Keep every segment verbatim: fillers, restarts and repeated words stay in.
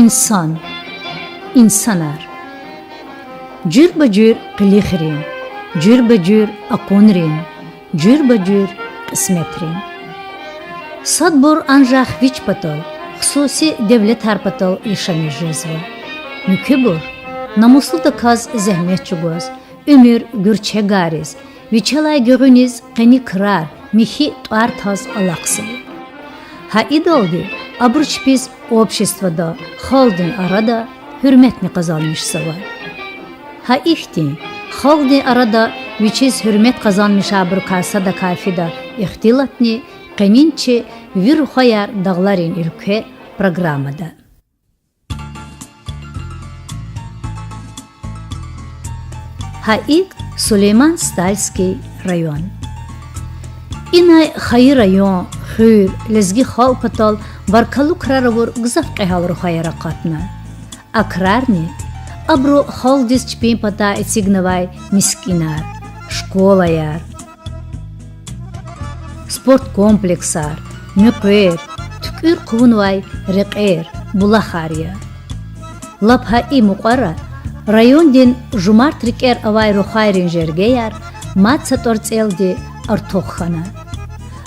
Инсан. Инсанар. Жуьреба-жуьре къилихрин, жуьреба-жуьре акунрин, жуьреба-жуьре кьисметрин. Садбур анжах вич патал, хсуси девлетар патал яшамиш жезва. Муькуьбур намуслудаказ зегьмет чӀугваз, уьмуьр гуьрчегариз, вичелай гуьгъуьниз къени крар, михьи тӀвар таз алахъзава. Гьа идалди абуру чпиз обществода, халкьдин арада гьуьрметни къазанмишзава. Гьа ихьтин халкьдин арада вичиз гьуьрмет къазанмишайбурукай садакай фида ихтилатни къенин чи Ви рухваяр дагъларин уьлкве программада. Гьа икӀ, Сулейман-Стальский район. Инай хайи район, хуьр, лезги халкь патал баркаллу крар авур гзаф кьегьал рухваяр акъатна. А крарни абуру халкьдиз чпин патай эцигнавай мискӀинар, школаяр, спорт комплексар, муькъвер, туькӀуьр хъувунвай рекьер, булахар я. Лап гьа и мукьвара райондин жумарт рикӀер авай рухвайрин жергеяр мад са тӀварцӀелди артух хьана.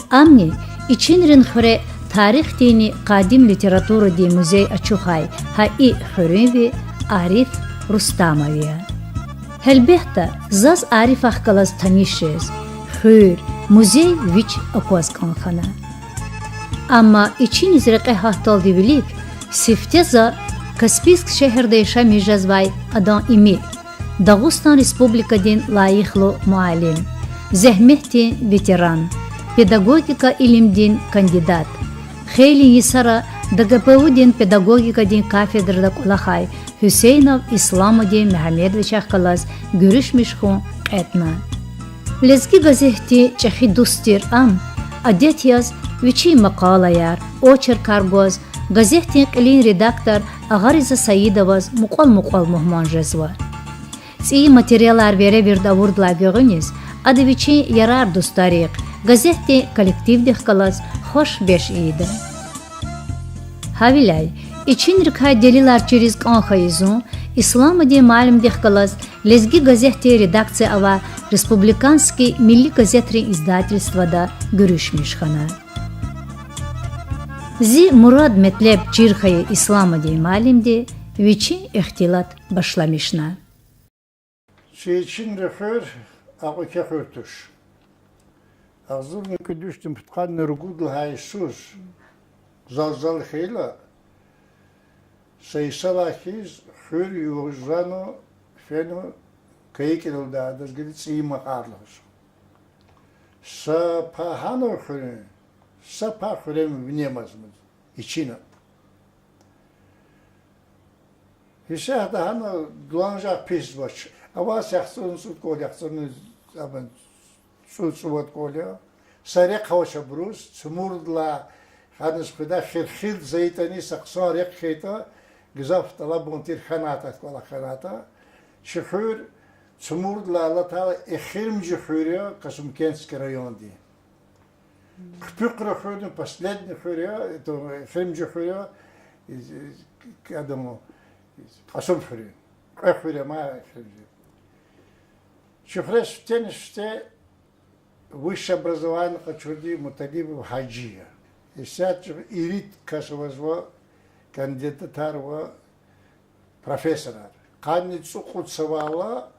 Амни Ичинрин хуьре тарихдинни къадим литературадин музей ачухай гьа и хуьруьнви Ариф Рустамов я. Гьелбетда, заз Арифахъ галаз таниш жез, хуьр, музей вич акваз кӀан хьана. Амма Ичиниз рекье гьатдалди вилик сифте за Каспийск шегьерда яшамиш жезвай адан ими, Дагъустан Республикадин лайихлу муаллим, зегьметдин ветеран, педагогика илимдин кандидат, хейлин йисара ДГПУ-дин педагогикадин кафедрада кӀвалахай Гьуьсейнов Исламудин Мегьамедовичахъ галаз гуьруьшмиш хьун кьетӀна. Лезги газетдин чӀехи дуст тир ам, адет яз, вичин макъалаяр, очеркар гваз газетдин кьилин редактор Агъариза Саидоваз мукьвал-мукьвал мугьман жезва. ЦӀийи материалар веревирд авурдалай гуьгъуьниз ада вичин ярар-дустарихъ, газетдин коллективдихъ галаз хуш-беш ийида. Гьавиляй, Ичинрикай делилар чириз кӀан хьайи зун Исламудин муаллимдихъ галаз Лезги газетдин редакция авай Республиканский милли газетрин издательствода гуьруьшмиш хьана. Зи мурад-метлеб чир хьайи Исламудин муаллимди вичин ихтилат башламишна. Чи Ичинри хуьр акьван еке хуьр туш. Агъзурни кӀуьд вишни пудкъанни ругуд лагьай йисуз, зал-зал хьайила, са йисалай хьиз хуьр югъ-югъ жезва, фена кайи кӀелалда адаз гила ЦӀийи Макьар лугьуз. Са пай гьана хуьруьн, са пай хуьруьн вине амазма, Ичина. Исятда гьана дуланажагъ пис жезвач. Авай са яхцӀурни цӀуд кӀвал, яхцӀурни, абурун цӀу-, цӀувад кӀвал я. Са рехъ авач абуруз, цумурдалай хьаниз хуьда, хирхилди зайитӀани, са хъсан рехъ хьайитӀа, гзаф тӀалабун тир хьанайтӀа, кӀвалах хьанайтӀа. Чи хуьр цумурдалай алатайла эхиримжи хуьр я Касымкентский райондин. Хъуьпуькъра хуьр, последний хуьр я, эхиримжи хуьр я, э, э, кӀадаму, Кьасумхуьруьн. Кьве хуьр я ман эхиримжи. Чи хуьре сифтени-сифте высшее образование къачурди Муталибов Гьажи я. Исятда ирид кас авазва, кандидатар ва профессорар. Къанни цӀукьуд савайла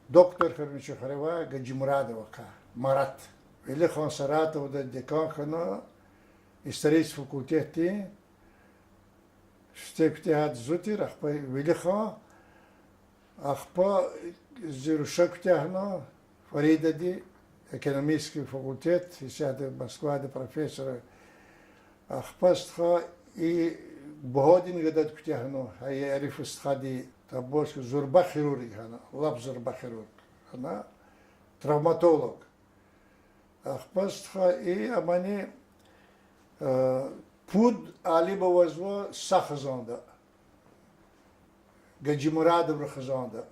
доктор хьана чи хуьре авай Гаджимурадов акъа, Марат. Велихан Саратовда декан хьана исторический факультетдин, сифте куьтягьайди зун тир, ахпа Велихан, ахпа зи руша куьтягьна, Фаридади, экономический факультет, исятда Москвада профессор. Ахпа стха и Бугьадин гадади куьтягьна, гьа и Ариф стхади, Тобольский, зурба хирург хьана, лап зурба хирург хьана, травматолог. Ахпа стха и амани, э, пуд алим авазва са хизанда, Гаджимурадовра хизанда.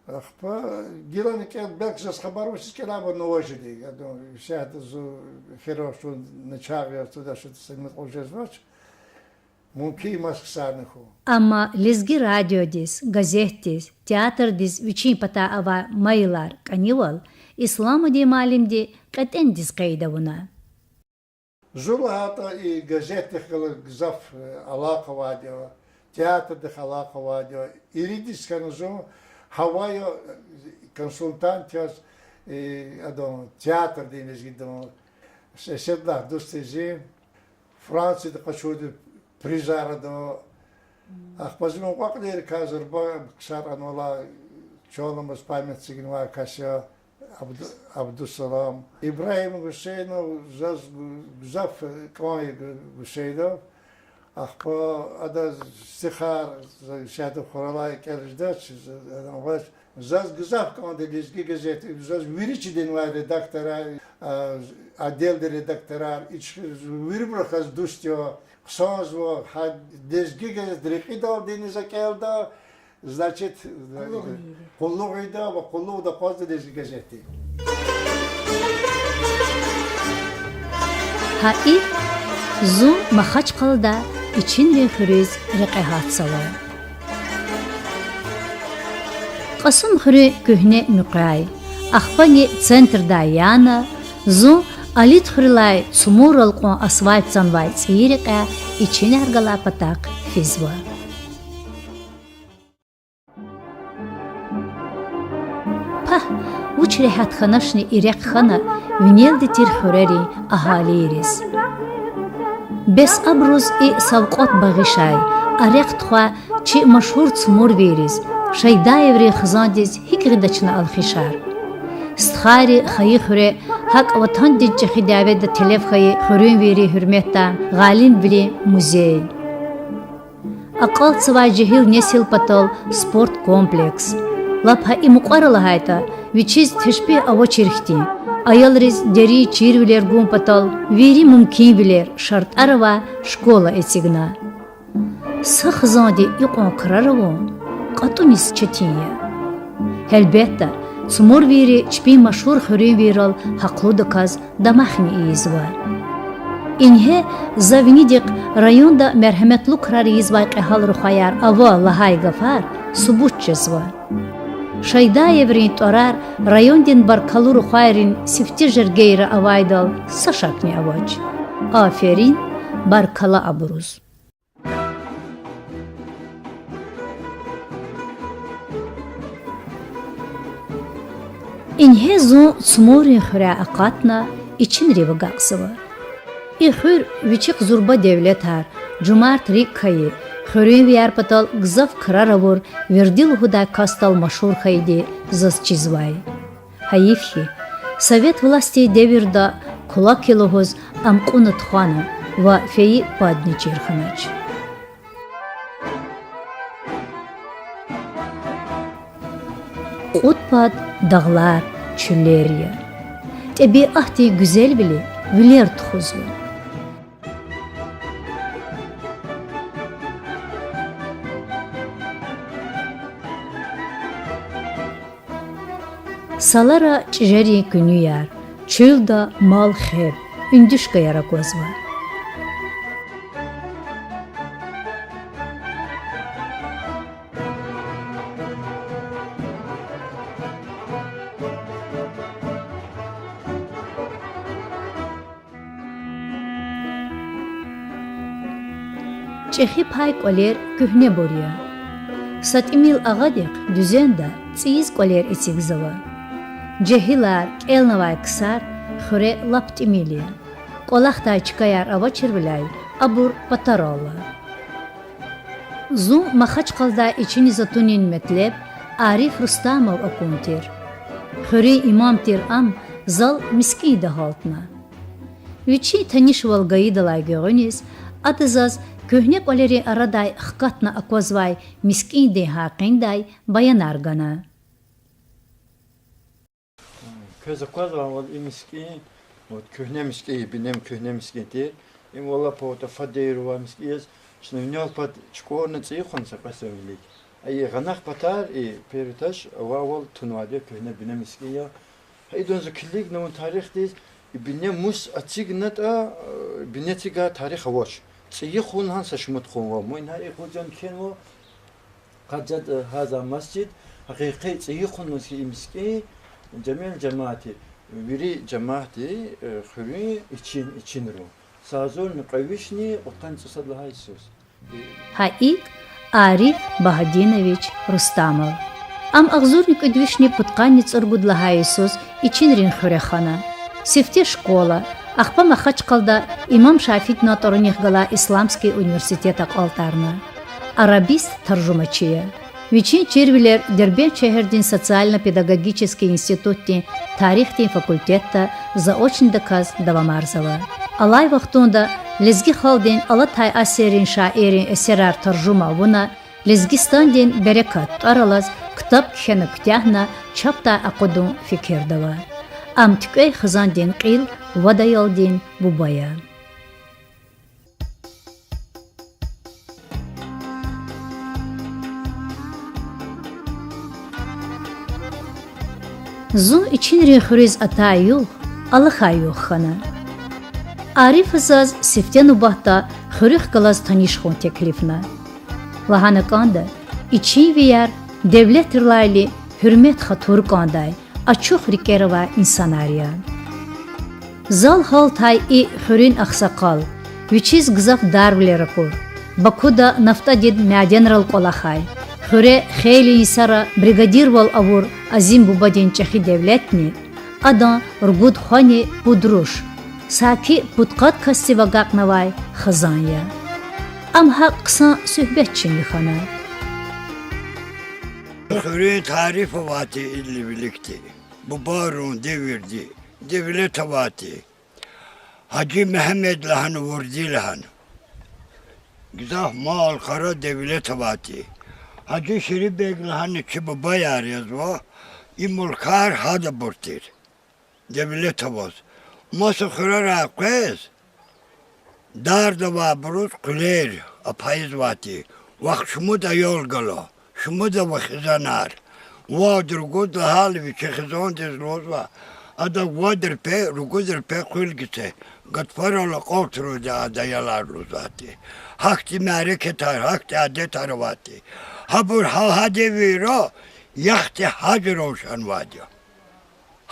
Ахпа гилани кӀел, белки заз хабар авачиз кӀелайбур авачирди, я думаю, исятда зун хьиравачун начагъ яз, туда-сюда са мукьув жезвач. Мумкин маса ксарни хьун. Амма лезги радиодиз, газетдиз, театрдиз вичин патай авай майилар кӀанивал Исламудин муаллимди кьетӀендиз къейд авуна. Зун лагьайтӀа и газетдихъ галаз гзаф, э, алакъа авайди я, театрдихъ алакъа авайди я. Иридиз хьана зун гьавая, э, консультант яз, э, адан театрдин, лезгидин. С-, эседлай дуст я зи, Францияда къачурди призар ада. Ахпа зи мукьва-кьилийрикай зурба ксар анвай, чан аламаз память эцигнавай кас я, Абду-, Абдусалам. Ибрагьим Гусейнов заз гу-, гзаф кӀан я Гу-, Гусейнов. Ахпа ада стихар, за исятда хуралай кӀелзавач, адан авач. Заз гзаф кӀанда Лезги газет, заз вири чидинвай редакторар, а, отделдин редакторар, ичхи вирибурухъ заз дуст я, хъсанзава, гьа Лезги газет рекьидалди за кӀелда, значит, къуллугъ ийида ва къуллугъда акъвазда Лезги газетдин. Гьа икӀ зун Махачкъалада Ичинрин хуьруьз рекье гьатзава. Кьасумхуьруьн куьгьне муькъвяй, ахпани центрдай яна, зун Алидхуьрелай Цумур алкьун асфальт цанвай цӀийи рекьяй Ичинар галай патахъ физва. Пагь, вуч регьят хьаначни и рехъ хьана винелди тир хуьрерин агьалийриз. Бес абуруз и савкьват багъишай, а рехъ тухвай чи машгьур цумурвийриз, Шайдаеврин хизандиз гьикӀ гъида чна алхишар? Стхайри хайи хуьре, гьакӀ Ватандин чӀехи дяведа телеф хьайи хуьруьнвийрин гьуьрметдай Гъалибвилин музей. Акьалтзавай жегьил несил патал спорт комплекс. Лап гьа и мукьвара лагьайтӀа, вичиз тешпигь авачир хьтин, аялриз дерин чирвилер гун патал вири мумкинвилер, шартӀар авай школа эцигна. Са хизандин икьван крар авун кьатӀуниз четин я. Гьелбетда, цумурвийри чпин машгьур хуьруьнвийрал гьахълудаказ дамахни ийизва. Ингье за винидихъ районда мергьеметлу крар ийизвай кьегьал рухваяр ава лагьай гафар субут жезва. Шайдаеврин тӀварар райондин баркаллу рухвайрин сифте жергейра авайдал са шакни авач. Аферин, баркалла абуруз. Ингье зун Цумуррин хуьряй акъатна, Ичинрив агакьзава. И хуьр вичихъ зурба девлетар, жумарт рикӀ хьайи, хуьруьнвияр патал гзаф крар авур, верди лугьудай касдал машгьур хьайиди заз чизвай. Гьайиф хьи, совет властдин девирда кулак я лугьуз ам кьуна тухвана ва фейи падни чир хьанач. Кьуд пад дагълар, чуьллер я. ТӀебиатдин гуьзелвили вилер тухузва. Салара чӀижерин куьнуьяр, чуьлда мал-хеб, уьндуьшкаяр аквазва. ЧӀехи пай кӀвалер куьгьнебур я. Са тӀимил агъадихъ дуьзенда цӀийиз кӀвалер эцигзава. Жегьилар, кӀелнавай ксар хуьре лап тӀимил я. КӀвалахдай чкаяр авачирвиляй абур патаралла. Зун Махачкъаладай Ичиниз атунин метлеб Ариф Рустамов акун тир. Хуьруьн имам тир ам зал мискӀинда гьалтна. Вичин танишвал гайидалай гуьгъуьниз ада заз куьгьне кӀвалерин арадай хкатна аквазвай мискӀиндин гьакъиндай баянар гана. Квез аквазвайвал, и мискӀин, вот, куьгьне мискӀин, бинем куьгьне мискӀин тир. Им валлагь патав фад дейир авай мискӀин яз, чна винел пад чукӀурна цӀийи хъвана са кьве сефервилик. А и гъанахъ патар, и первый этаж, авайвал тунвайди я, куьгьне бине мискӀин я. Гьа идун за килигна вун тарихдиз, и бине мус эцигнатӀа, э, бине эцигай тарих авач. ЦӀийи хъун лагьана са шумуд хъун ава. Мугьна икъуз ам кхьенва, къад жеда гьаза масжид, гьакъикъи цӀийи хъун мискӀин, жамел жамаати, вири жамаатди, э, хуьруьн ичин, ичинра. Са агъзурни кьве вишни кьудкъанни цӀусад лагьай йисуз. Гьа икӀ Ариф Багьадинович Рустамов. Ам агъзурни кӀуьд вишни пудкъанни цӀуругуд лагьай йисуз Ичинрин хуьре хана. Сифте школа, ахпа Махачкъалада Имам Шафидин тӀварунихъ галай исламский университет акьалтӀарна. Арабист таржумачи я. Вичин чирвилер Дербент шегьердин социально-педагогический институтдин тарихдин факультетда заочнидаказ давамарзава. Алай вахтунда лезги халкьдин алатай асиррин шаиррин эсерар таржума авуна, Лезгистандин берекат тӀвар алаз ктаб кхьена куьтягьна чапдай акъудун фикирда ава. Ам туькӀвей хизандин кьил Вад аялдин буба я. Зун Ичинрин хуьруьз атай югъ алахьай югъ хьана. Арифа заз сифте нубатда хуьруьхъ галаз таниш хьун теклифна. Лагьана кӀанда, ичинвияр девлетрилайни гьуьрмет-хатур кӀандай, ачух рикӀер авай инсанар я. Зал гьалтай и хуьруьн агъсакъал, вичиз гзаф дарвилер акур, Бакуда нафтӀадин мяденрал кӀвалахай, хуьре хейлин йисара бригадирвал авур Азим бубадин чӀехи девлетни адан ругуд хвани пуд руш, саки пудкъад касдив агакьнавай хизан я. Ам гьакӀ хъсан суьгьбетчини хьана. Хуьруьн тариф авай тир идалай виликди. Бубайрин девирда девлет авай тир. Гьажи Мегьамед лагьана вурди лагьана. Гзаф мал-къара, девлет авай тир. Гьажи Ширинбег лагьана чи бубаяр язва, и мулкар гьадабур тир. Девлет аваз. Маса хуьрерай къвез, дарда авайбуруз къуьлер апайизвай тир. Вахъ шумуд аял гала, шумуд ава хизанар. Вад-ругуд лагьайла вичи хизандиз лугьузва, адак вад рупе, ругуд рупе къуьл гице, гатфарал акьалтурайди я аялар лугьузвай тир. Гьахьтин мярекатар, гьахьтин адетар авай тир. Гьабур гьа, гьа девирда яхцӀурни гьажрал шанвайди я.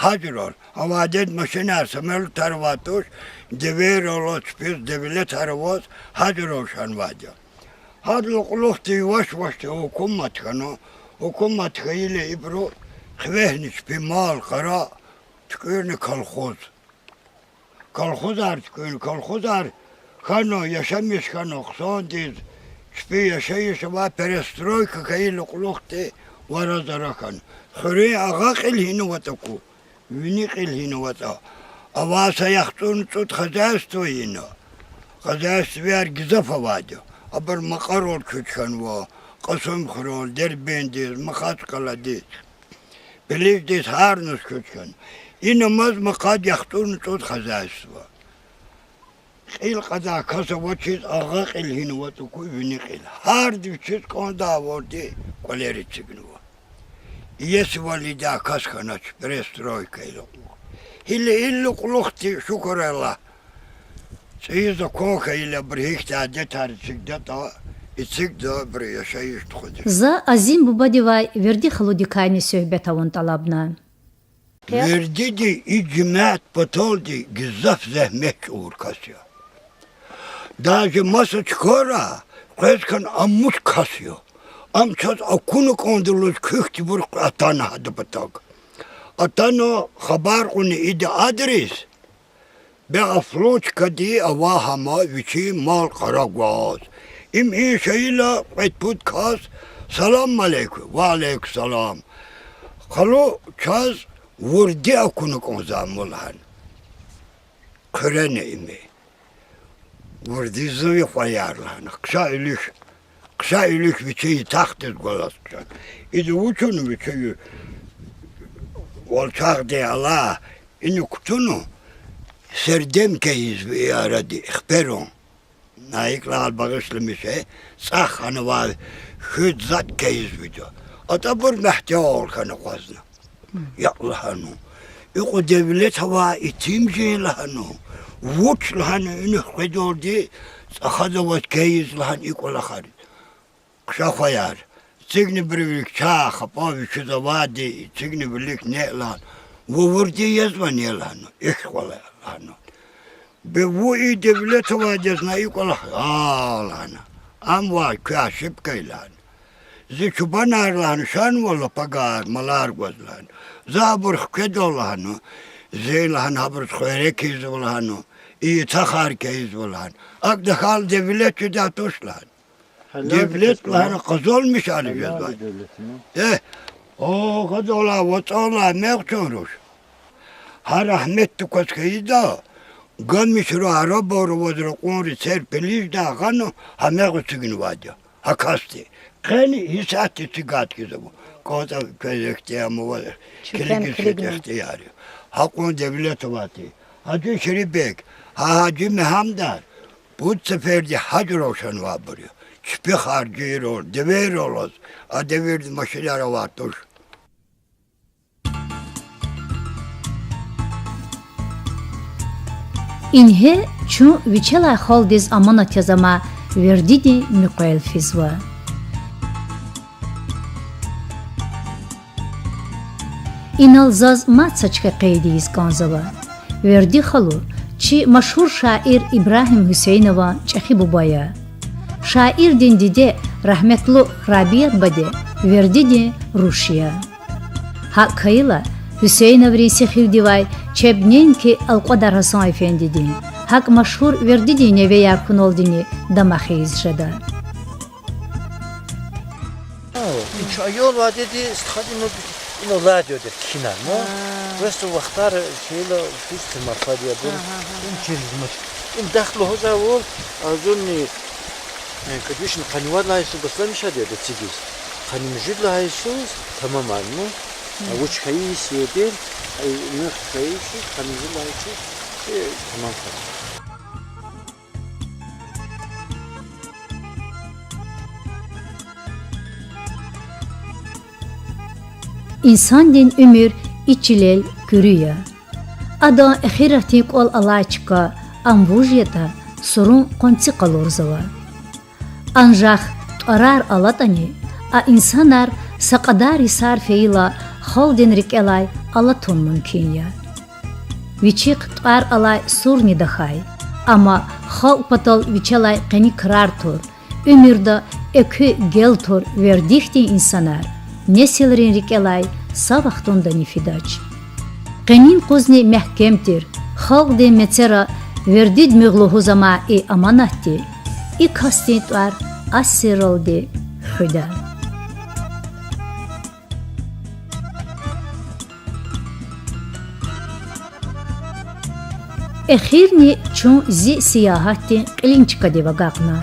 Гьажрал. Авайди машинар, самолётар авай туш, девирал чпиз девлетар аваз гьажрал шанвайди я. Гьадалай кьулухъди яваш-явашди гьукумат хьана, гьукумат хьайила ибуру хивегьна чпин мал-къара, туькӀуьрна колхоз. Колхозар туькӀуьрна, колхозар хьана, яшамиш хьана хъсандиз, чпин яшайиш авай, перестройка хьайидалай кьулухъди вара-зара хьана. Хуьруьн агъа кьил гьинаватӀа аку, вини кьил гьинаватӀа. Авай са яхцӀурни цӀуд хозяйство ина. Хозяйствояр гзаф авайди я. Абур Макьарал куьч хьанва, Кьасумхуьрел, Дербентдиз, Махачкъаладиз, Белиждиз, гьарназ куьч хьана. Инамаз макъад яхцӀурни цӀуд хозяйство. Кьил кьадай кас авачиз агъа кьил гьинаватӀа аку, вини кьил. Гьарда вичиз кӀандайвалди кӀвалер эцигнава. Иесивал ийидай кас хьанач, перестройка ийидалай кьулухъ. Гила идалай кьулухъди, шукур Аллагь, цӀийи закон хьайила, абуру гьихьтин адетар эцигдатӀа, эцигда абуру яшайиш тухудай. За Азим бубадивай Верди халудикайни суьгьбет авун тӀалабна. Вердиди и жемят паталди гзаф зегьмет чӀур кас я. Даже маса чкайра къвез хьана амуч кас я. Ам чаз акуна кӀанда лугьуз куьхьтинбуру атана гьадан патав. Атана хабар кьуна ида адрес, бегьа флот чкади авай гьама вичин мал-къара гваз. Им иншайила кьвед-пуд кас, салам алейкум, ва алейкум салам. Халу, чаз вурди акуна кӀанзава лагьана. Хъуьрена им. Вурди зун я хваяр лагьана. Хъша илиш, хъша илиш вичин ятахдиз гваз хъша. Ида вуч авуна вичи валчагъдин алай, ина кутуна, сердем кайизва и аради, хперун. На икӀ лагьайла багъишламиша, цӀах хьанвай хуьд затӀ кайизва ида. АтӀабур мягьтел хьана акъвазна. Я лагьана, икьван девлет авай итим жен лагьана, вуч лагьана, ина хкведалди ТӀахаз аваз квез лагьана и кӀвалахар. Хъша хваяр. Эцигна бир вилик чахъ, апа, вичиз авайди, эцигна вилик неъ лагьана. Ву вурди язвани лагьана, ихь кӀвале лагьана. Бе ву и Девлетовадиз на и кӀвалах, а, лагьана. Ам ваъ, квехъ ошибка я лагьана. Зи чубанар лагьана, шанвал пагар, малар гваз лагьана. За абур хкведа лагьана. Зи лагьана, гьабуруз хуьрек ийизва лагьана. И ятахар квез ийизва лагьана. АкӀ тахьайтӀа Девлет жедай туш лагьана. Девлет лагьана къазанмишар жезва. Э, о, гьадалай, вацӀалай мегъ чун руш. Гьа рагьметдик кваз хьайида, гамишра арабар аваз ракьунри цер пелижда гъана, гьа мегъ эцигнавайди я гьа касди. Къени гьисятда эцигайтӀа хьиз ава. КӀантӀа квез ихтияр ава, килигиз килигна ихтияр я. Гьакьван Девлетовади, Гьажи Ширибег, гьа Гьажи Мегьамдар, пуд сеферда гьажрал шанвайбур я. Чпи харжийрал, девейрал алаз, а девирда машинар авай туш. Ингье чун вичелай халкьдиз аманат яз амай вердидин муькъвел физва. Инал заз мад са чка къейд ийиз кӀанзава. Верди халу чи машгьур шаир Ибрагьим Гьуьсейнован чӀехи буба я. Шаирдин диде рагьметлу Рабият баде вердидин руш я. ГьакӀ хьайила, Гьуьсейноврин сихивдивай чеб неинки Алкьвадар Гьасан эфендидин, гьакӀ машгьур вердидин невеяр хьуналдини дамах ийиз жеда. И чу аял вадеди стхадин ина ладиодир кхьинар, ну. Просто вахтар хьайила хуьз хъиматлад я бу. Им чирзмач. Им дахт лугьузвайвал, а зунни, э, кӀуьд вишни къанни вад лагьай йисуз басламишайди я эцигиз. Къанни муьжуьд лагьай йисуз тамамарна. А вуч хьайи йис ядир, а и муьгъ хьайи йисуз, къанни муьжуьд лагьай йисуз, э, тамам хьана. Инсандин уьмуьр и чилел куьруь я. Адан эхиратдин кӀвал алай чка, ам вуж ятӀа, сурун къванци къалурзава. Анжах тӀварар алатӀани, а инсанар са кьадар йисар фейила халкьдин рикӀелай алатун мумкин я. Вичихъ тӀвар алай сурни тахьай, амма халкь патал вичелай къени крар тур, уьмуьрда экуь гел тур вердихьтин инсанар несилрин рикӀелай са вахтундани фидач. Къенин юкъузни мягькем тир халкьдин мецера вердидин муьгъ лугьуз амай и аманатди, и касдин тӀвар асирралди хуьда. Эхирни чун зи сиягьатдин кьилин чкадив агакьна.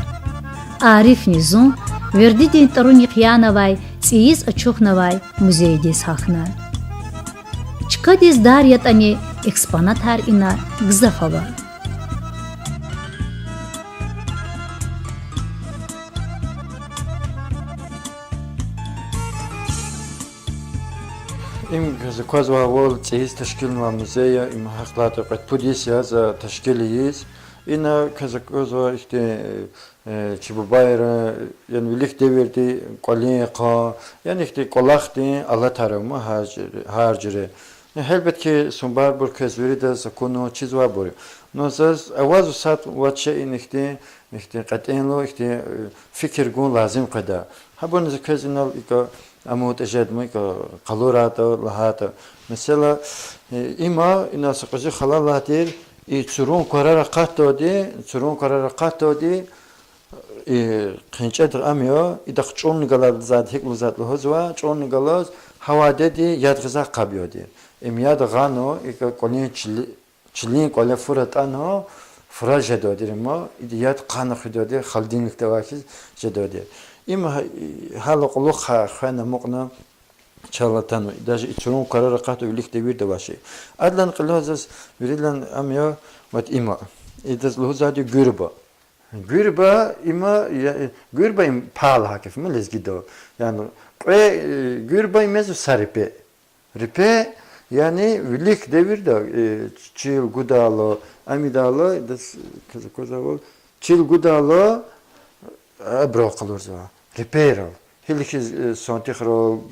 Арифни зун вердидин тӀварунихъ яна авай цӀийиз ачухнавай музейдиз гьахьна. Чкадиз дар ятӀани, экспонатар ина гзаф ава. Им за квазвайвал цӀийиз тешкилнавай музей я, им гьахьладай кьвед-пуд йис я за тешкил ийиз. Ина квез аквазва ихьтин, э, чи бубайрин, яни вилик девирдин кӀвалин йикъан, яни ихьтин кӀвалахдин алатар ама гьар жуьре, гьар жуьре. Гьелбетда, сунбарбур квез виридаз акуна чизвайбур я. Но заз авазва сад-вад шей ина ихьтин, ихьтин кьетӀенлу, ихьтин, э, фикир гун лазим къведа. Гьабурни за квез инал икӀ амукьда жедма, икӀ къалурайтӀа, лагьайтӀа. Месела, э, има ина са кьуьзуь халалар тир, и цурун кварар акъатдалди, цурун кварар акъатдалди, и хъенчӀедихъ ам я, идахъ чӀурни галаз гьикӀ лугьузватӀа лугьузва, чӀурни галаз гьа вадеди яд гъизвай къаб я тир. Им яд гъана, икӀ кӀвалин чили-, чилин кӀвале фур атӀана, фураз жедайди тир има, ида яд хъвана хуьдайди, холодильникда авай хьиз жедайди тир. Им гьа-, гьала кьулухъ хвена амукьна чал атана, даже и цурун кварар акъатда вилик девирда авай шей. Адалай кьиле заз виридалай ам я, вот има. Идаз лугьузвайди гуьрба. Гуьрба има, я, гуьрба им пай лагьай кеф има лезгидал. Яни кьве, э, гуьрба им я са репе. Репе, яни вилик девирда, э, чил гудайла, ам ийидайла, идаз, квез аквазвайвал, Чил гудайла, абурал къалурзава, репейрал. Гьил хьиз, э, сантихрал,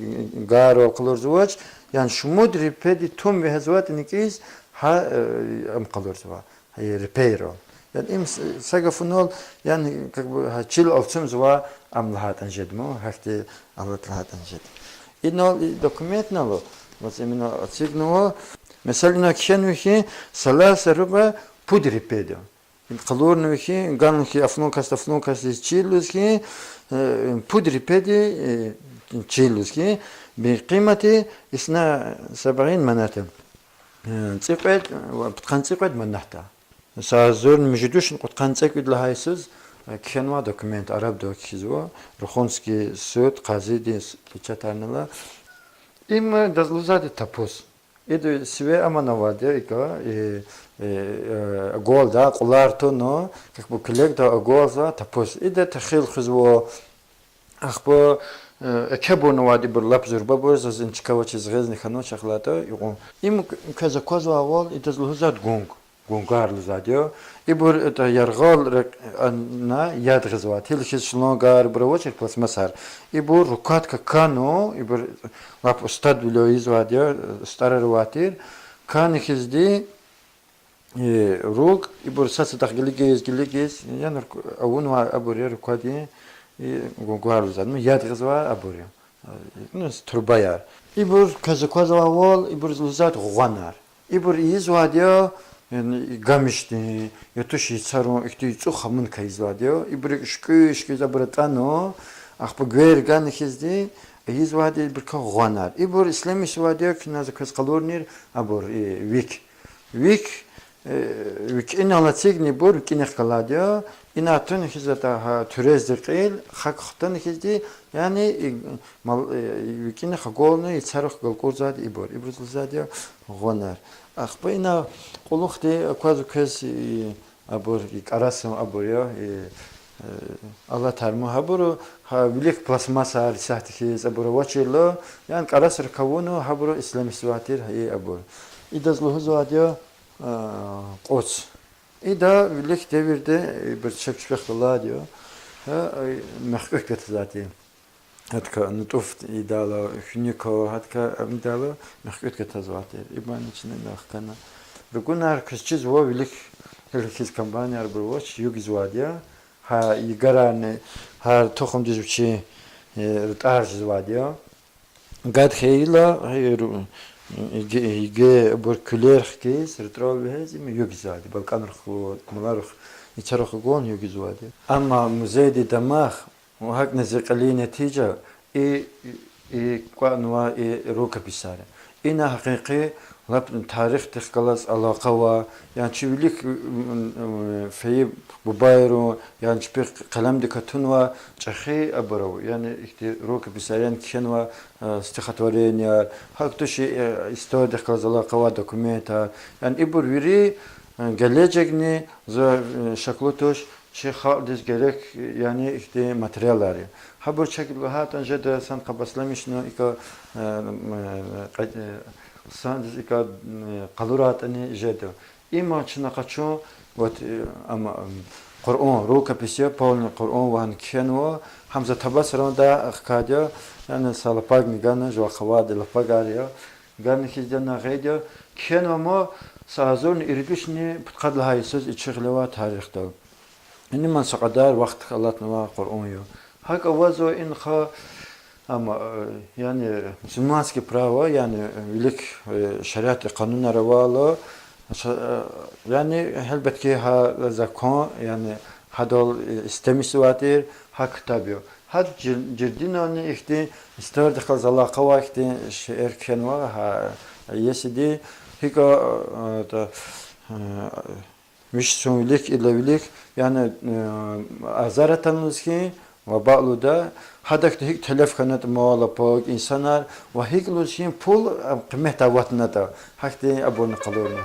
гаррал къалурзавач, яни шумуд репейди тум вегьезватӀа никӀиз, гьа, э, ам къалурзава, э, репейрал. Яни им с-, са гафунал, яни, как бы, гьа чил алцумзава, ам лагьайтӀани жеда ман, гьахьтин алат лагьайтӀани жеда. Инал и документнал, вот именно эцигнава, месела, ина кхьенва хьи, ثلاثة ربع пуд репейди. Къалурнава хьи, гана хьи, афлан касди, афлан касдиз чил лугьуз хьи, э, пуд репейди, э, чил лугьуз хьи, بقيمة اثنين وسبعين مناتا. Э, цӀикьвед, э, пудкъанни цӀикьвед манатда. Са агъзурни муьжуьд вишни кьудкъанни цӀекӀуьд лагьай йисуз, э, кхьенвай документ, арабда кхьизва, Рухунский суд, къазидин с-, печатарнала. Им, э, идаз лугьузвайди тапуз. Ида сиве аман авайди я икӀа, э, э, э, агалда кьулар туна, как бы, куьлегда агалзава тапуз. Ида техил хуьзва, ахпа, э, экебурнавайди ибур лап зурбабур, заз ин чка авачиз гъизни хьанвач, ахлатӀа юкьван. Им к-, квез аквазвайвал, идаз лугьузвайди гунг, гунгар лугьузвайди я. Ибур, это, яргъал рак-, ана яд гъизвайди, гьил хьиз чилан гарбур авачир, пластмассар. Ибур рукатка кана, ибур лап устадвиле ийизвайди я, устӀарар авай тир. Кана хьизди, э, руг, ибур сад-садахъ гилигиз, гилигиз, яни рук-, авунвай абур я рукадин, и гунгар лугьузвайди, ну, яд гъизвай абур я. Ну, турбаяр. Ибур квез аквазвайвал, ибур лугьузвайди гъанар. Ибур ийизвайди я, яни, гамишдин, я туш яйцарун, ихьтин цӀух амун кайизвайди я. Ибур шуькӀуь-шуькӀуьз абур атӀана, ахпа гвер гана хьизди, ийизвайди ибурукай гъанар. Ибур ишлемишзавайди я, куьне за квез къалурнир, абур, э, вик. Вик, э, викӀинал эцигна ибур, викӀинихъ галайди я, ина туна хьиз атӀа гьа туьрезди кьил, хак хтана хьизди, яни, и, мал-, э, викӀинихъ агална, яйцарихъ галкӀурзавайди ибур. Ибуруз лугьузвайди я гъанар. Ахпа ина кьулухъди аквазва квез, и, абур, и кӀарасун абур я, и, э, алатар ман гьабуру, гьа вилик пластмассаяр исятда хьиз абур авачирла, яни кӀарасрик авуна, гьабуру ишлемишзавай тир, и абур. Идаз лугьузвайди я, э, кьуц. Ида вилик девирда, э, ибур чеб чпихъ галайди я, гьа, э, мехкӀуьд гатазвайди. Гьадакай нутӀуф ийидайла, хуьник, гьадакай ам ийидайла мехкӀуьд гатазвайди тир. Ибурни чна вахкана. Ругунар квез чизва вилик, гьил хьиз компаниярбур авач, югизвайди я. Гьа йигарарни гьар тухумдиз вичин, э, рутӀар жезвайди я. Гад хьайила, э, ру-, йиге, йиге абур куьлер хкиз, рутӀрал вегьез, им югизвайди, балкӀанрахъ, маларахъ, яйцарахъ агална югизвайди. Амма музейдин дамах, ва гьакӀни зи кьилин нетижа, и, и кӀватӀнавай и рукописар. Ина гьакъикъи лап тарихдихъ галаз алакъа авай, яни чи вилик, м, м, фейи бубайрин, яни чпи къелемдикай тунвай чӀехи абур ава, яни ихьтин рукописар, яни кхьенвай, э, стихотворенияр, гьакӀ тушир, э, историядихъ галаз алакъа авай документар. Яни ибур вири, э, гележегни, за, э, шаклу туш, чи халкьдиз герек, яни ихьтин материалар я. Гьабур чак лагьайтӀани жеда, санкъа басламишна икӀа, э, м, э, кье-, э, хъсандиз икӀа, м, э, къалурайтӀани жеда. Има чна къачун, вот, э, ам, ам, Къуръан, рукопись я, полный Къуръан ван кхьенва, гьам за Табасаранда хкайди я, яни са лапагни гана, жуван къавайди лапагар я, гана хьиз ана гъайиди я, кхьенва ма, са агъзурни ирид вишни пудкъад лагьай йисуз и чи гъилевай тарихдал. Ина ман са кьадар вахт алатнавай Къуръан я. ГьакӀ авазва инихъ, амма, э, яни мусульманский право, яни вилик, э, шариатдин къанунар авайла, ша-, э, яни гьелбетки гьа закон, яни гьадал, э, истемишзавай тир гьа ктаб я. Гьа жир-, жирдинални ихьтин историядихъ галаз алакъа авай ихьтин шейэр кхьенва, гьа, иесиди, гьикӀа, э, та, э, виш йисун вилик, идалай вилик, яни, э, азар атана лугьуз хьи, ваба лугьуда, гьадахьтин гьикӀ телеф хьанатӀа мал-пул, инсанар, ва гьикӀ лугьуз хьи пул, э, къиметдай аватнатӀа, гьахьтин абурни къалурна.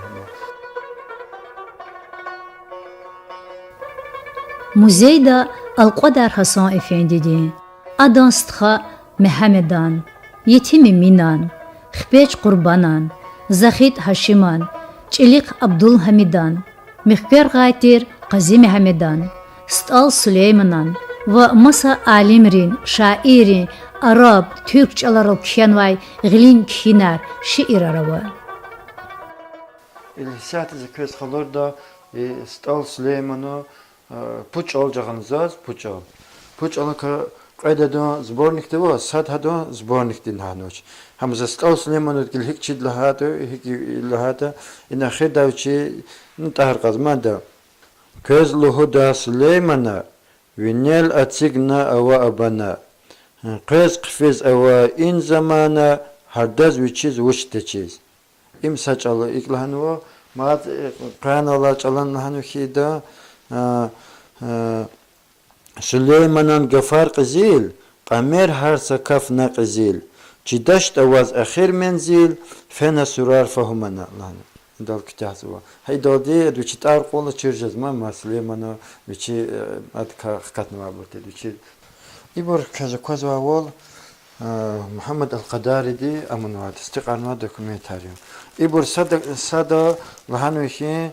Музейда Алкьвадар Гьасан эфендидин, адан стха Мегьамедан, Етим Эминан, Хпеж Къурбанан, Захит Гьашиман, ЧӀилихъ Абдулгьамидан, муьхвергъай тир Къази Мегьамедан, СтӀал Сулейманан ва маса алимрин, шаиррин араб, туьрк чӀаларал кхьенвай гъилин кхьинар, шиирар ава. Исятда за квез къалурда, э, СтӀал Сулеймана, э, пуд чӀал жагъана заз, пуд чӀал. Пуд чӀалакай кьвед адан сборникда ава, сад гьадан сборникдин гьанвач. Гьам за СтӀал Сулейманан гила гьикӀ чида лагьайтӀа, гьикӀ лагьайтӀа, ина эхирдай вичи, ну, тӀагьар кьаз мад. Квез лугьуда Сулеймана, винел эцигна ава абана. Къвез хъфиз ава и замана, гьардаз вичиз вуч течиз. Им са чӀал икӀ лагьанва, мад, э, къванал алай чӀалан лагьанва хьи ида, а, а, Сулейманан гафар кьезил, кьамер гьар са каф на кьезил, чидачтӀа ваз эхир мензил, фена сурар фагьумана лагьана. Идал куьтягьзава. Гьа идалди ада вичи тӀвар кьуна чир жезма, ма Сулеймана вичи, э, адакай хкатнавайбур тир вичи. Ибур квез аквазвайвал, э, Мугьаммад ал-Къадариди амунвайди, стикьарнавай документар я. Ибур сада, сада лагьанва хьи, э,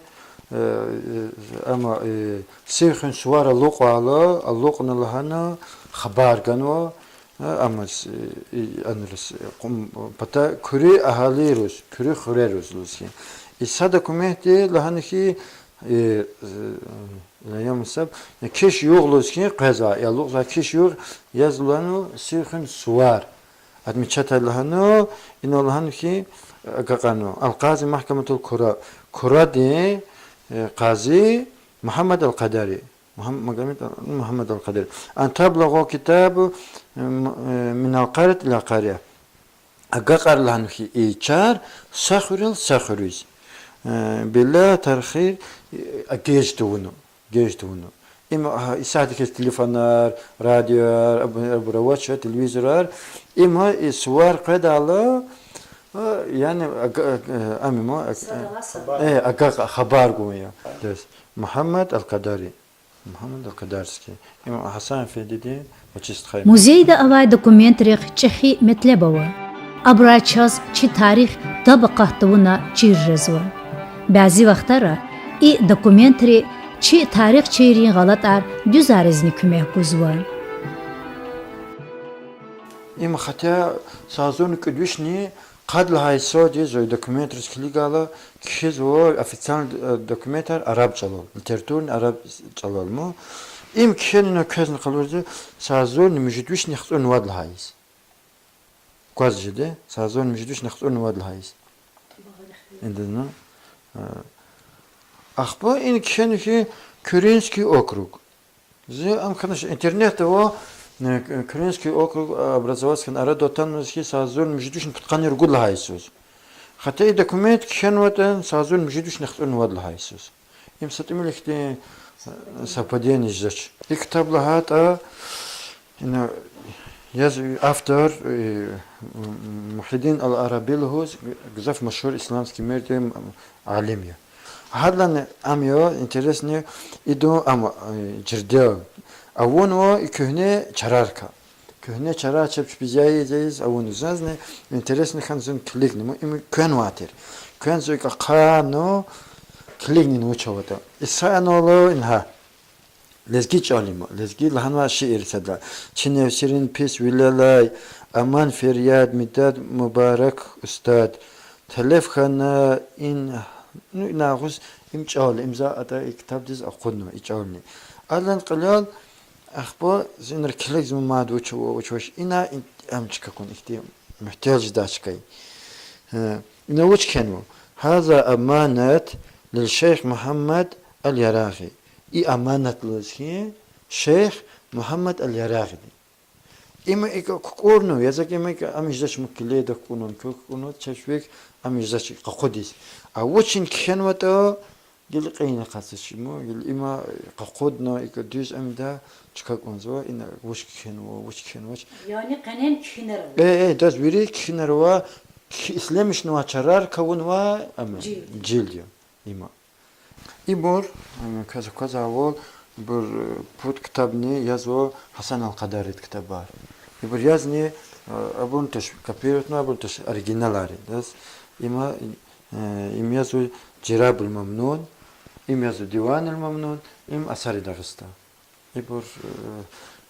э, амма, э, сив хуьн сувар алукьайла, алукьна лагьана хабар ганва, э, амма с-, э, и, анриз, э, кьун пата куьруь агьалийриз, куьруь хуьрериз лугьуз хьи. И са документди лагьана хьи, э, э, Ламсаб, я киш-югъ лугьуз хьи къвезвай, я алукьзавай киш-югъ, яз лагьана сив хуьн сувар. Отмечатайла лагьана, инал лагьана хьи, агакьарна. Ал-Къази Магькаматул Кура, Курадин, э, къази Мугьаммад ал-Къадари. Мугьам-, Магомед ал-, Мугьаммад ал-Къадари. Ан таблагъу китаб, э, м-, э, минал къарят илал къарят. Агакьарна лагьана хьи и чар са хуьрел са хуьруьз. Э, била тархир, э, геж тавуна, геж тавуна. Им, а, исятда хьиз телефонар, радиояр, абу-, абур авач, телевизорар. Има и сувар къведайла, а, яни, а, г-, а, г-, ам има, а, э, агакь хабар гун я. То есть, Мугьаммад ал-Къадари. Мугьаммад ал-Къадарский. Им Гьасан эфендиди ва чи стхайни. Музейда авай документрихъ чӀехи метлеб ава. Абурай чаз чи тарих таб акъат тавуна чир жезва. Бязи вахтара и документри чи тарихчийрин гъалатӀар дуьзаризни куьмек гузва. Им хотя са агъзурни кӀуьд вишни къад лагьай йисалди зун документриз килигайла, кхьизва официальный, э, документар араб чӀалал, литературный араб чӀалал ма. Им кхьенвайла квезни къалурзава са агъзурни муьжуьд вишни яхцӀурни вад лагьай йис. Акваз жеди, са агъзурни муьжуьд вишни яхцӀурни вад лагьай йис. Индина, э, ахпа ина кхьенва хьи Кюринский округ. Зи ам хьанач интернетда ава, э, Кюринский округ, э, образоваться хьана, арадал атанваз хьи са агъзурни муьжуьд вишни пудкъанни ругуд лагьай йисуз. Хотя и документ кхьенватӀа са агъзурни муьжуьд вишни яхцӀурни вад лагьай йисуз. Им са тӀимил ихьтин, э, совпадение жезвач. И ктаб лагьайтӀа, ина, яз автор, э, М-, Мухьиддин ал-Араби лугьуз, гзаф машгьур исламский мирдин алим я. Гьадалайни ам я интересный, идан ам, э, жердел авунва и куьгьне чарарикай. Куьгьне чарар чеб чпиз яйиз-яйиз авунва. Зазни интересный хьана зун килигна, им квенвай тир. Квенвай икӀ ахъайна, килигна вуч аватӀа. Исятда инал ингье. Лезги чӀал я им, лезги лагьанвай шиир сада. Чи нефсерин писвилелай, аман феряд, медад, мубарак устад. Телеф хьана ин, ну, ина агъуз им чӀал, им за атӀа и ктабдиз акъуднава и чӀални. Адан кьилел ахпа зун ина килигзава мад вуч ава, вуч авач, ина ин, ам чка кьуна ихьтин муьгьтел жедай чка я. Э, ина вуч кхьенва? Гьаза аманат лил шейх Мугьаммад ал-Ярагъи. И аманат лугьуз хьи шейх Мугьаммад ал-Ярагъиди. Има икӀ кукӀурнава, яз икӀ има икӀ ам жезвач, муькуь килигда кукӀурнава, кукӀурнава, чеб чпик ам жезвач, къакъудиз. А вучин кхьенватӀа, гила кьейна акъатзавач, ма, гила има къакъудна, икӀ дуьз ам ийида, чка кьунзава, ина вуч кхьенва, вуч кхьенвач. Яни къенен кхьинар ава? Э, э, адаз вири кхьинар ава, кхь-, ишлемишнавай чарар квай авунва, ам, жилд я има. Ибур, м, квез аквазвайвал, ибур, э, пуд ктабни язва Гьасан ал-Къадаридин ктабар. Ибур язни, э, абурун туш копироватьнавай, абурун туш оригиналар я. Дас има, э, им язва Жирабул Мамнун, им язва Диванул Мамнун, им Асари Дагъустан. Ибур, э,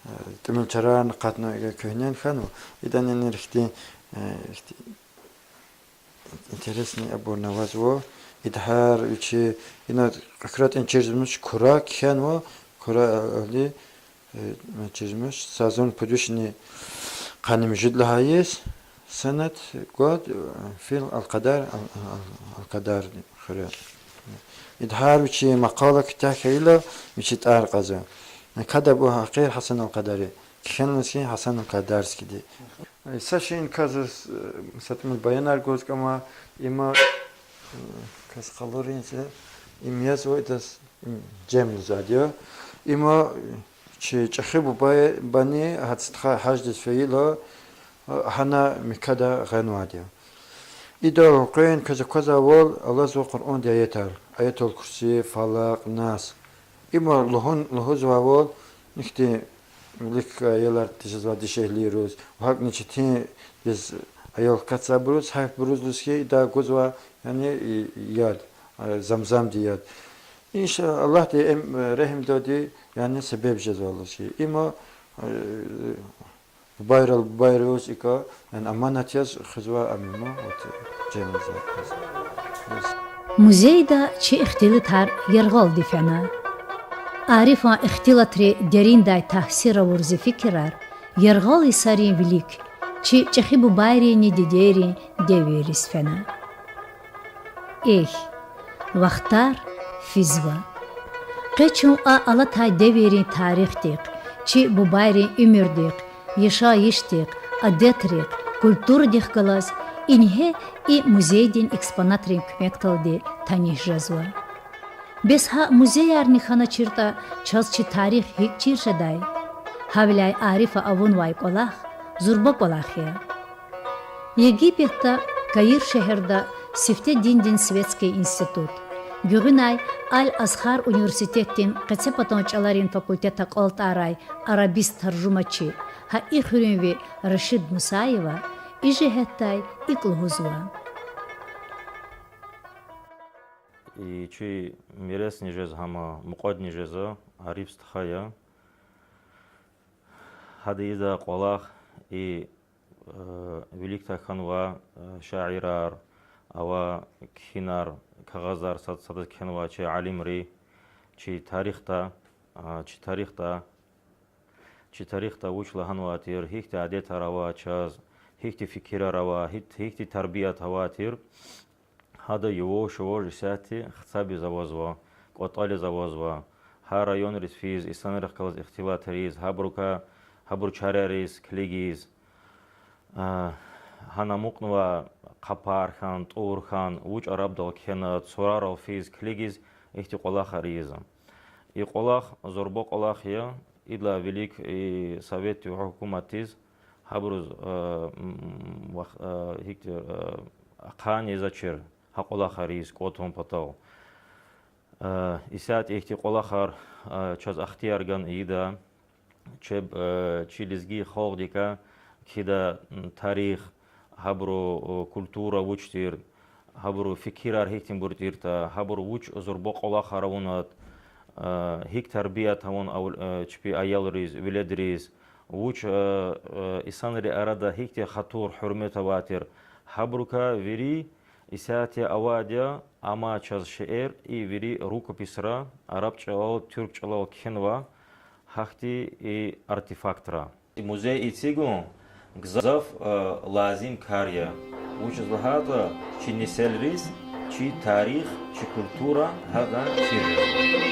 э, тӀимил чарарни акъатна, э, куьгьнен хьанва. Идан ина ихьтин, э, ихьтин интересный абурни авазва. Ида гьар вичи, ина экратӀани чирзмач, Кура кхьенва, Кура, э, али, э, чирзмач, са зун пудвишни къанни муьжуьд лагьайиз, санат гвад, э, фил алкьадар, ал-, ал-, алкьадар хуьре. Ида гьар вичи макъала куьтягь хьайила, вичи тӀвар кьазва. Кадаб у гьакъир Гьасан алкьадари. Кхьенваз хьи Гьасан алкьадарскиди. Э, са шейин кваз, э, са тӀимил баянар гуз кӀанзава, има, э, кваз къалурин це, им язва идаз, им жемлузвайди я. Има, э, чи чӀехи бубайрини гьа стха гьаждиз фейила, э, гьана Меккада гъанвайди я. Ида гьукъен кваз аквазвайвал алазва Къуръандин аятар: Аятул Курси, Фалакь, Нас. Има лугьун, лугьузвайвал, ихьтин вилик аялар тежезвай дишегьлийриз, ва гьакӀни четин, бес аял катзавайбуруз, гьайфбуруз лугьуз хьи, ида гузва, яни, и, яд, э, Замзамдин яд. Инша Аллагьди, эм, э, регьимдалди, яни себеб жезва лугьуз хьи. Има, э, бубайрал бубайриз икӀа, яни аманат яз хуьзва, ам има, вот, жемлузвай кваз. Музейда чи ихтилатар яргъалди фена. Арифан ихтилатри дериндай таъсир авур зи фикирар яргъал йисарин вилик, чи чӀехи бубайринни дидейрин девирриз фена. Эхь, вахтар физва. Къе чун а алатай девиррин тарихдихъ, чи бубайрин уьмуьрдихъ, яшайишдихъ, адетрихъ, культурадихъ галаз ингье и музейдин экспонатрин куьмекдалди таниш жезва. Бес гьа музеярни хьаначиртӀа, чаз чи тарих гьикӀ чир жедай? Гьавиляй Арифа авунвай кӀвалах зурба кӀвалах я. Египетда, Каир шегьерда сифте диндин светский институт, гуьгъуьнай Аль-Азгьар университетдин къецепатан чӀаларин факультет акьалтӀарай арабист таржумачи, гьа и хуьруьнви Рашид Мусаева и жигьетдай икӀ лугьузва: И чи миресни жез гьама, мукьвадни жеза Ариф стха я. Гьада ийизвай кӀвалах и, э, виликдай хьанва, э, шаирар, ава кхьинар, кагъазар, сад-садаз кхьенвай чи алимри, чи тарихда, а, чи тарихда, чи тарихда вуч лагьанвай тир, гьихьтин адетар ава чаз, гьихьтин фикирар ава, гьихьтин, гьихьтин тарбият авай тир. Гьада яваш-яваш исятда хцабиз авазва, кӀватӀализ авазва. Гьа районриз физ, инсанрихъ галаз ихтилатриз, гьабурукай, гьабурун чарариз килигиз. А, гьана амукьнава къапар хьана, тӀур хьана, вуч арабдал кхьена, сурарал физ килигиз, ихьтин кӀвалахар ийизва. И кӀвалах зурба кӀвалах я, идалай вилик и советдин гьукуматдиз гьабуруз, э, м, вах-, э, гьихьтин, э, ахъайна ийизвачир гьа кӀвалахар ийиз кӀватӀун патал. Э, исятда ихьтин кӀвалахар, э, чаз ихтияр гана ийида, чеб, э, чи лезги халкьдикай кхьида, м, тарих, гьабурун, э, культура вуч тир, гьабурун фикирар гьихьтинбур тиртӀа, гьабур вуч зурба кӀвалахар авунатӀа, э, гьикӀ тарбият авун ав-, э, чпин аялриз, веледриз, вуч, э, э, инсанрин арада гьихьтин хатур, гьуьрмет авай тир, гьабурукай вири исятда авайди я, амай чаз шейэр, и вири рукописра, араб чӀалал, туьрк чӀалал кхьенва, гьахьтин и артефактра. Музей эцигун гзаф, э, лазим кар я. Вучиз лагьайтӀа чи неселриз чи тарих, чи культура гьакӀан чир жезва.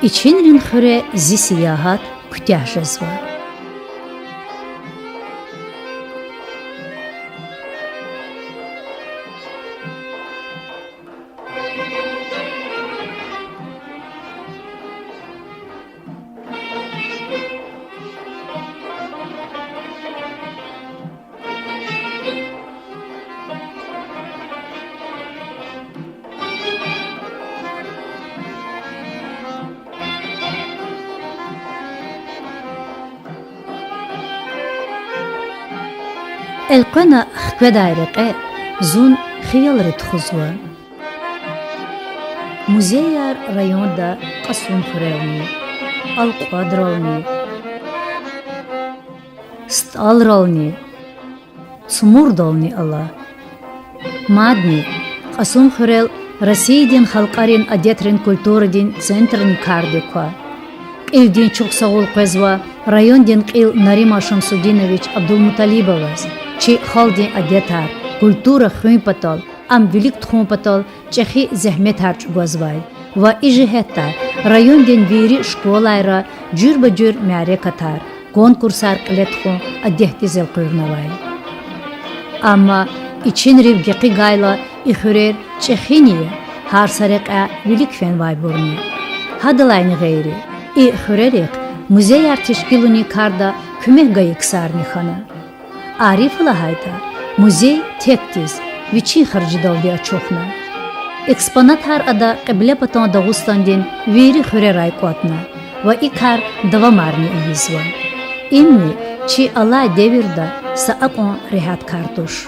Ичинрин хуьре зи сиягьат куьтягь жезва. Элкъвена хкведай рекье зун хиялри тухузва. Музеяр районда Кьасумхуьрелни, Алкьвадрални, СтӀалрални, Цумурдални ала. Мадни, Кьасумхуьрел Россиядин халкьарин адетрин культурадин центрни кардик ква. Кьилдин чухсагъул къвезва райондин кьил Нариман Шамсудинович Абдулмуталибоваз, чи халкьдин адетар, культура хуьн патал, ам вилик тухун патал чӀехи зегьметар чӀугвазвай ва и жигьетдай райондин вири школайра жуьреба-жуьре мярекатар, конкурсар кьиле тухун адетдиз элкъуьрнавай. Амма ичинрив гекъигайла, и хуьрер чӀехини я, гьар са рекьяй вилик фенвайбурни. Гьадалайни гъейри, и хуьрерихъ музеяр тешкилунин карда куьмек гайи ксарни хьана. Арифа лагьайтӀа, музей текдиз, вичин харжидалди ачухна. Экспонатар ада Кьиблепатан Дагъустандин вири хуьрерай кӀватӀна ва и кар давамарни ийизва. Имни чи алай девирда са акьван регьят кар туш.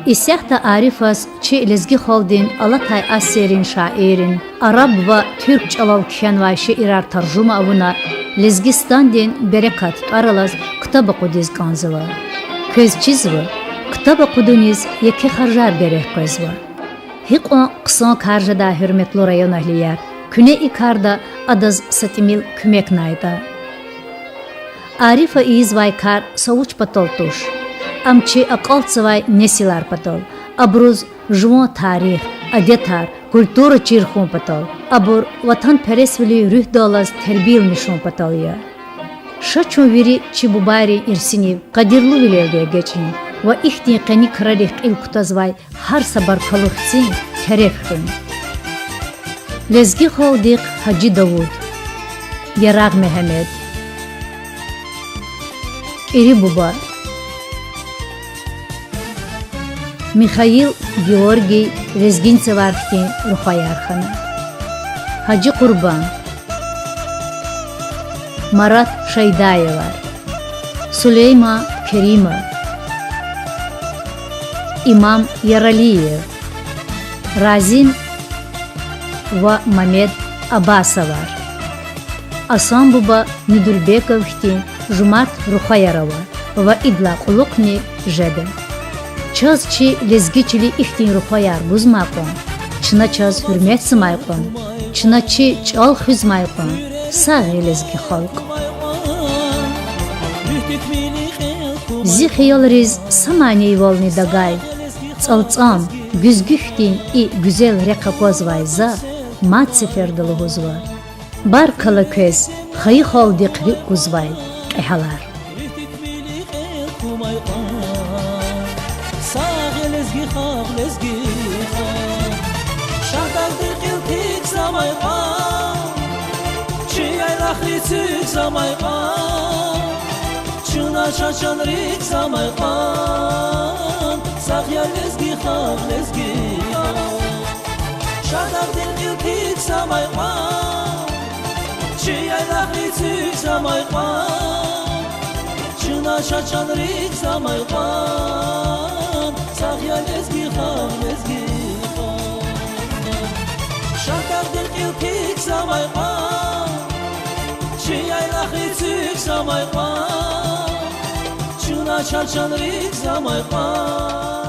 Исятда Арифаз чи лезги халкьдин алатай асиррин шаиррин араб ва туьрк чӀалал кхьенвай шиирар таржума авуна, Лезгистандин берекат тӀвар алаз ктаб акъудиз кӀанзава. Квез чизва, ктаб акъудуниз еке харжар герек къвезва. Гьикьван хъсан кар жедай, гьуьрметлу районэгьлияр, куьне и карда адаз са тӀимил куьмекнайтӀа. Арифа ийизвай кар са вуч патал туш. Ам чи акьалтзавай несилар патал, абуруз жуван тарих, адетар, культура чир хьун патал, абур ватанпересвилин руьгьдаллаз тербиялмишун патал я. Ша чун вири чи бубайрин ирсинив къадирлувилелди эгечӀин ва ихьтин къени крарихъ кьил кутазвай гьар са баркаллу хцин тереф хуьн. Лезги халкьдихъ Гьажи Давуд. Ярагъ Мегьамед. КӀири буба. Михаил Георгий Лезгинцевар хьтин рухваяр хьана. Гьажи Къурбан. Марат Шайдаевар. Сулейман Керимов. Имам Яралиев. Разим ва Мамед Абасовар. Асан буба Нудурбеков хьтин жумарт рухваяр ава ва идалай кьулухъни жеда. Чаз чи лезги чилик ихьтин рухваяр гузмай кьван, чна чаз гьуьрметзамай кьван, чна чи чӀал хуьзмай кьван, сагъ я лезги халкь. Зи хиялриз са манийвални тагай, цӀалцӀам, гуьзгуь хьтин и гуьзел рехъ аквазвай за мад сеферда лугьузва: баркалла квез, хайи халкьдихъ рикӀ кузвай кьегьалар. Сагъ я лезги халкь, лезги халкь. Шагьдагъдин кьил тикзамай кьван, чи яйлахрин цуькзамай кьван, чна чан-чанрикзамай кьван. Сагъ я лезги халкь, лезги халкь. Шагьдагъдин кьил тикзамай кьван, чи яйлахрин цуькзамай кьван, чна чан-чанрикзамай кьван. Сагъ я лезги халкь, лезги халкь. Шагьдагъдин кьил тикзамай кьван, чи яйлахрин цуькзамай кьван, чна чан-чанрикзамай кьван.